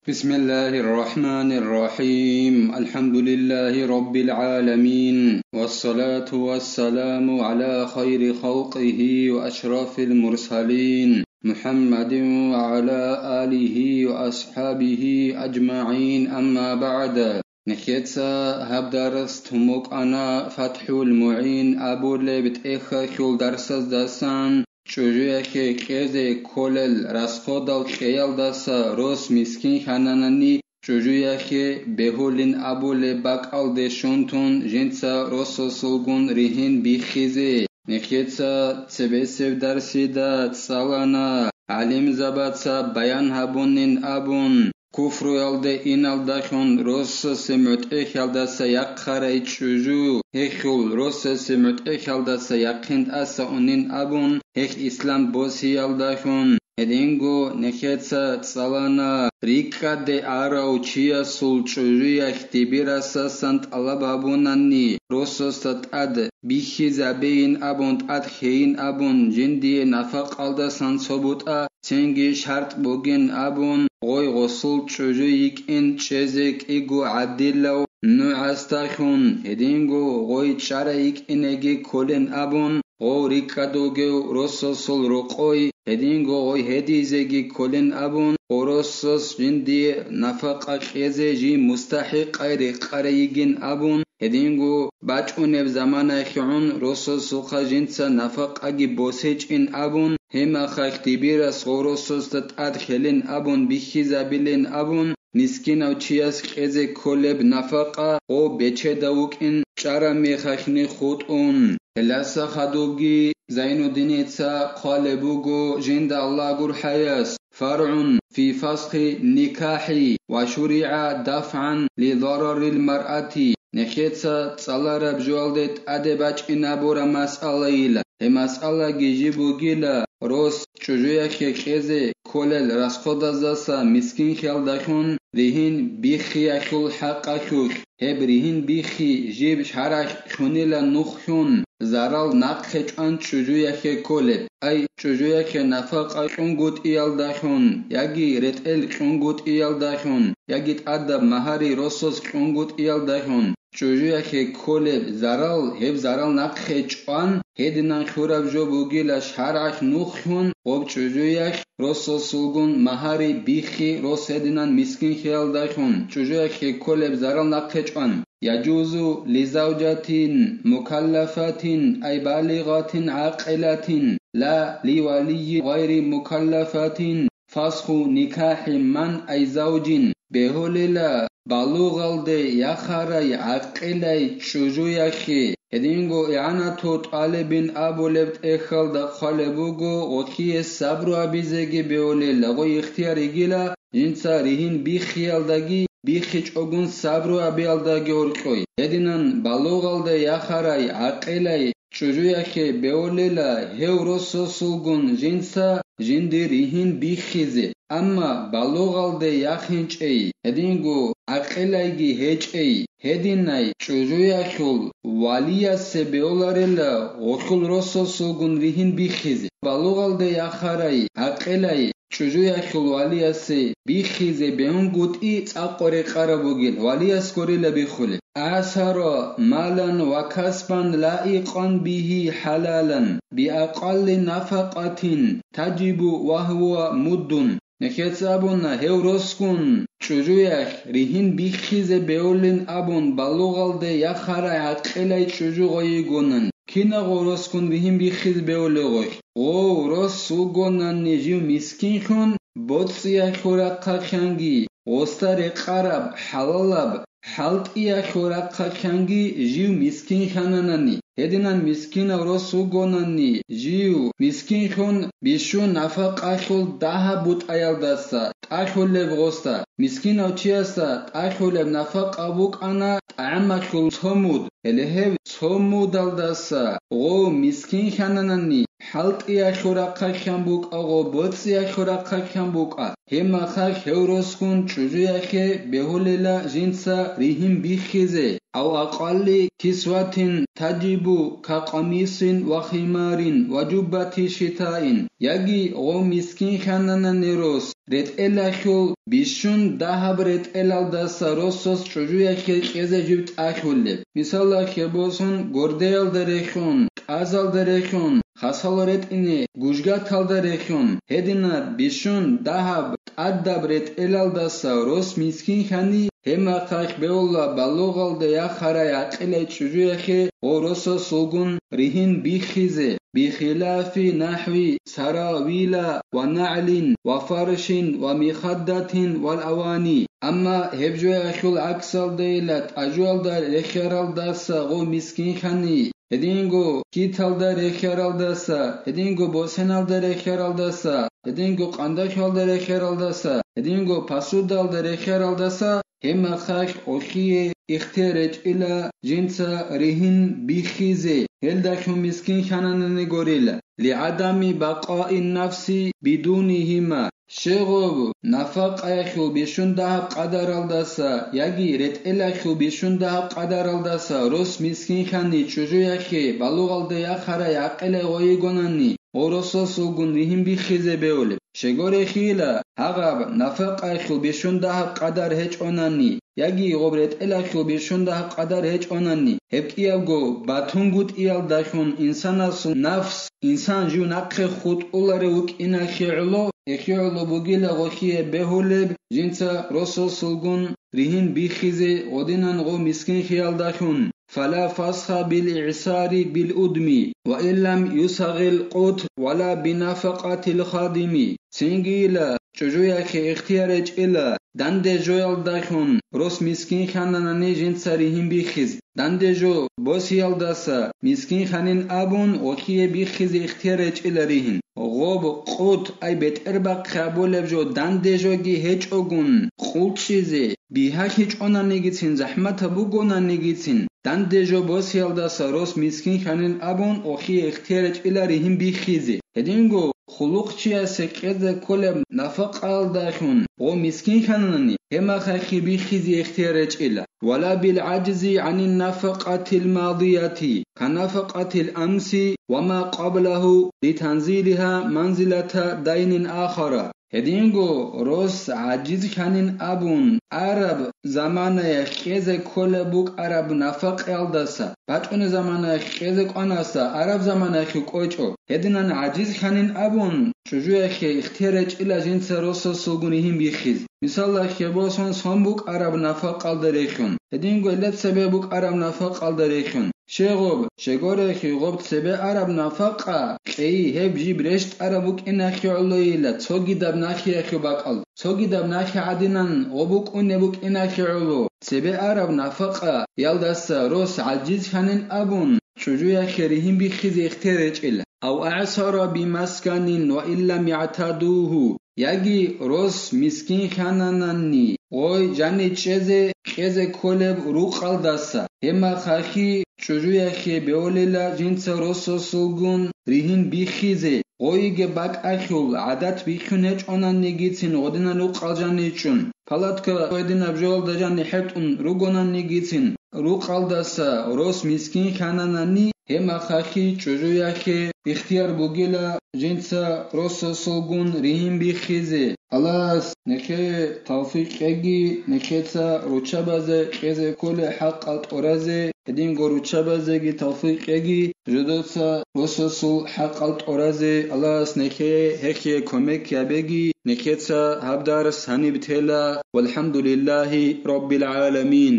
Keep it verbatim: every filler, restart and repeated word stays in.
بسم الله الرحمن الرحيم. الحمد لله رب العالمين. والصلاة والسلام على خير خلقه وأشرف المرسلين محمد وعلى آله وأصحابه أجمعين. أما بعد. Нехеца гьаб дарс тумукъана ФатхӀул МугӀин абулеб тӀехьалъул дарсаздасан. ЧӀужуяхъе кьезе кколел расходал кьеялдаса рос мискин хьананани, чӀужуяхъе бегьулин абулеб бакӀалде щунтун жинца росасулгун ригьин биххизе. Нехеца цебесеб дарсида цӀалана, гӀалимзабаца баян гьабунин абун, куфруялде иналдалъун росасе мутӀигӀлъиялдаса яхъарай чӀужу, гьехул росасе мутӀигӀлъиялдаса яхъин тӀаса унин абун, гьех ислам босиялдалъун. Гьединго нехеца цӀалана, рикӀкӀаде арав чиясул чӀужуялъ дибирасасан тӀалаб гьабунанни, росасда тӀад бихьизабейин абун, тӀад хейин абун, жиндие нафакъалдасан цо бутӀа, цинги шартӀ бугин абун, гъой гъосул чӀужу йикӀин чӀезе кӀиго гӀадилав нугӀасдалъун, гьединго гъой чӀара йикӀинеги кколин абун, гъов рикӀкӀад вугев росасул рокъой, гьединго гъой гьедизеги кколин абун, гъоросас жиндие нафакъа кьезе жий мустахӀикъай рекъарай йигин абун, гьединго бачӀунеб заманаялъгӀун росасухъа жинца нафакъаги босечӀин абун, гьеб мехалъ дибирас гъоросасда тӀад хелин абун бихьизабилин абун, мискинав чияс кьезе кколеб нафакъа гъов бечеда вукӀин чӀараб мехалъни хутӀун. Гьелдаса хадубги Зайнуддиница хъвалеб буго жинда Аллагь гурхӀаяс: فرع في فسخ النكاح وشرع دفعا لضرر المرأة. Нехеца цӀалараб жоялде тӀаде бачӀинабураб масъалайила. Гьеб масъалаги жиб бугила, рос чӀужуяхъе кьезе кколел расходаздаса мискинхъалдалъун ригьин биххиялъул хӀакъалъулъ. Гьеб ригьин биххи жиб шаргӀалъ лъунила нухлъун, зарал нахъе чӀван чӀужуяхъе кколеб. Ай, чӀужуяхъе нафакъа кьунгутӀиялдалъун яги ретӀел кьунгутӀиялдалъун, яги тӀадаб магьари росас кьунгутӀиялдалъун, чӀужуяхъе кколеб зарал, гьеб зарал нахъе чӀван, гьединан хьураб жо бугила шаргӀалъ нухлъун гъоб чӀужуялъ росасулгун магьари биххи, рос гьединан мискинхъалдалъун чӀужуяхъе кколеб зарал нахъе чӀван. يجوز لزوجة مكلفة أي بالغة عاقلة لا لولي غير مكلفة فسخ نكاح من أي زوج. Бегьулила балугъалде яхарай гӀакъилай чӀужуяхъе. Гьединго игӀанатул тӀалибин абулеб тӀехьалда хъвалеб буго, гъолъие сабру абизеги бегьулила, гъой ихтияр йигила, жинца ригьин биххиялдаги, биххичӀогун сабру абиялдаги гьоркьой. Гьединан балугъалде яхарай гӀакъилай чӀужуяхъе бегьулила гьев росасулгун жинца жиндир ригьин биххизе. Амма балугъалде яхинчӀей, гьединго гӀакъилайги гьечӀей, гьединай чӀужуялъул валиясе бегьуларила гъолъул росасулгун ригьин биххизе. Балугъалде яхарай гӀакъилай чӀужуялъул валиясе биххизе бегьунгутӀи цӀакъ рекъараб бугел, валияс гурила биххулеб. أعسر مالا وكسبا لائقا به حلالا بأقل نفقة تجب وهو مد. Нехеца абуна, гьев росгун чӀужуялъ ригьин биххизе бегьулин абун балугъалде яхарай гӀакъилай чӀужу гъой йигонан, кинагъо росгун ригьин биххизе бегьулев гъой? Гъов рос вугонанни жив мискинлъун, боцӀиялъул рахъалъанги, гъосда рекъараб хӀалалаб хӀалтӀиялъул рахъалъанги жив мискин хьананани, гьединан мискинав рос вугонанни жив мискинлъун бищун нафакъалъул дагьаб бутӀаялдаса тӀалъулеб гъосда, мискинав чиясда тӀалъулеб нафакъа букӀана тӀагӀамалъул цо муд, гьеле гьеб цо мудалдаса гъов мискин хьананани, хӀалтӀиялъул рахъалъан букӀа, гъов боцӀиялъул рахъалъан букӀа. Гьеб мехалъ гьев росгун чӀужуялъе бегьулила жинца ригьин биххизе. أو أقل كسوة تجب كقميص وخمار وجبة شتاء, яги гъо мискин хьананани рос, ретӀелалъул бищун дагьаб ретӀелалдаса росас чӀужуялъе кьезе жиб тӀахьулеб. Мисалалъе босун, гордеялда рехун, тӀазалда рехун, хасало ретӀине гужгаталда рехун, гьединаб бищун дагьаб тӀадаб ретӀелалдаса рос мискин хьани, гьеб мехалъ бегьула балугъалде яхарай гӀакъилай чӀужуялъе гъо росасулгун ригьин биххизе, بخلاف نحو سراويل ونعل وفرش ومخدة والأواني. Амма гьеб жоялъул гӀаксалдайила тӀажуялда рехияралдаса гъо мискин хьани, гьединго киталда рехияралдаса, гьединго босеналда рехияралдаса, гьединго къандахӀалда рехияралдаса, гьединго посудалда рехияралдаса, гьеб мехалъ гъолъие ихтияр гьечӀила жинца ригьин биххизе, гьелдалъун мискин хьананани гурила, لعدم بقاء النفس بدونهما. Щегъуб нафакъаялъул бищун дагьаб къадаралдаса яги ретӀелалъул бищун дагьаб къадаралдаса рос мискин хьани чӀужуялъе балугъалде яхарай гӀакъилай гъой йигонани, гъо росасулгун ригьин биххизе бегьулеб. Щегорехила, гьагъаб нафакъаялъул бищун дагьаб къадар гьечӀонани, яги гъоб ретӀелалъул бищун дагьаб къадар гьечӀонани, гьеб кӀиябго батунгутӀиялдалъун инсанасул нафс, инсан жив нахъе хутӀуларев вукӀиналъе гӀоло, эхе гӀоло бугила гъолъие бегьулеб жинца росасулгун ригьин биххизе гъодинан гъо мискинлъиялдалъун. فلا فسخ بالإعسار بالأدم وإن لم يسغ القوت ولا بنفقة الخادم. Цингийила, чӀужуялъе ихтияр гьечӀила, данде жоялдалъун рос мискин хьананани жинца ригьин биххиз. Данде жо босиялдаса мискин хьанин абун, гъолъие биххизе ихтияр гьечӀила ригьин. Гъоб къут, ай бетӀербахъи абулеб жо, данде жоги гьечӀогун, къулчӀизе, бигьалъичӀонанигицин, захӀматаб бугонанигицин, данде жо босиялдаса рос мискин хьанин абун, гъолъие ихтияр гьечӀила ригьин биххизе. Гьединго хъулухъчиясе кьезе кколеб нафакъаялдалъун гъо мискин хьананани, гьеб мехалъги биххизе ихтияр гьечӀила. ولا بالعجز عن النفقة الماضية كنفقة الأمس وما قبله لتنزيلها منزلة دين آخر. Гьединго рос гӀажиз хьанин абун, араб заманаялъ кьезе кколеб букӀараб нафакъаялдаса, бачӀунеб заманаялъ кьезе кӀванасда араб заманаялъ кӀочӀо. Гьединан гӀажиз хьанин абун, чӀужуялъе ихтияр гьечӀила жинца росасулгун ригьин биххиз. Мисалалъе босун, сон букӀараб нафакъалда рехун, гьединго гьелда цебе букӀараб нафакъалда рехун. Щегъуб, щегорехи гъоб цебе араб нафакъа кьей гьеб жиб рещтӀараб букӀиналъе гӀолойила цогидаб нахиялъул бакӀал, цогидаб нахи гӀадинан гъо букӀунеб букӀиналъе гӀоло, цебе араб нафакъаялдаса рос гӀажиз хьанин абун, чӀужуялъе ригьин биххизе ихтияр гьечӀила. أو أعسر بمسكن وإن لم يعتدوه. Яги рос мискин хьананани, гъой жаничӀезе кьезе кколеб рукъалдаса, гьеб мехалъги чӀужуялъе бегьулила жинца росасулгун ригьин биххизе, гъойиги бакӀалъул гӀадат бихьун гьечӀонанигицин гъодинан рукъал жаничӀун, палатка гьединаб жоялда жани хӀетӀун ругонанигицин, рукъалдаса рос мискин хьананани, гьеб мехалъги чӀужуялъе ихтияр бугила жинца росасулгун ригьин биххизе. Аллагьас нехее тавфикъ кьеги, нехеца руччабазе кьезе кколеб хӀакъал тӀуразе, гьединго руччабазеги тавфикъ кьеги, жодоца росасул хӀакъал тӀуразе Аллагьас нехее гьехие кумек гьабеги, нехеца гьаб дарс гьаниб тела. والحمد لله رب العالمين.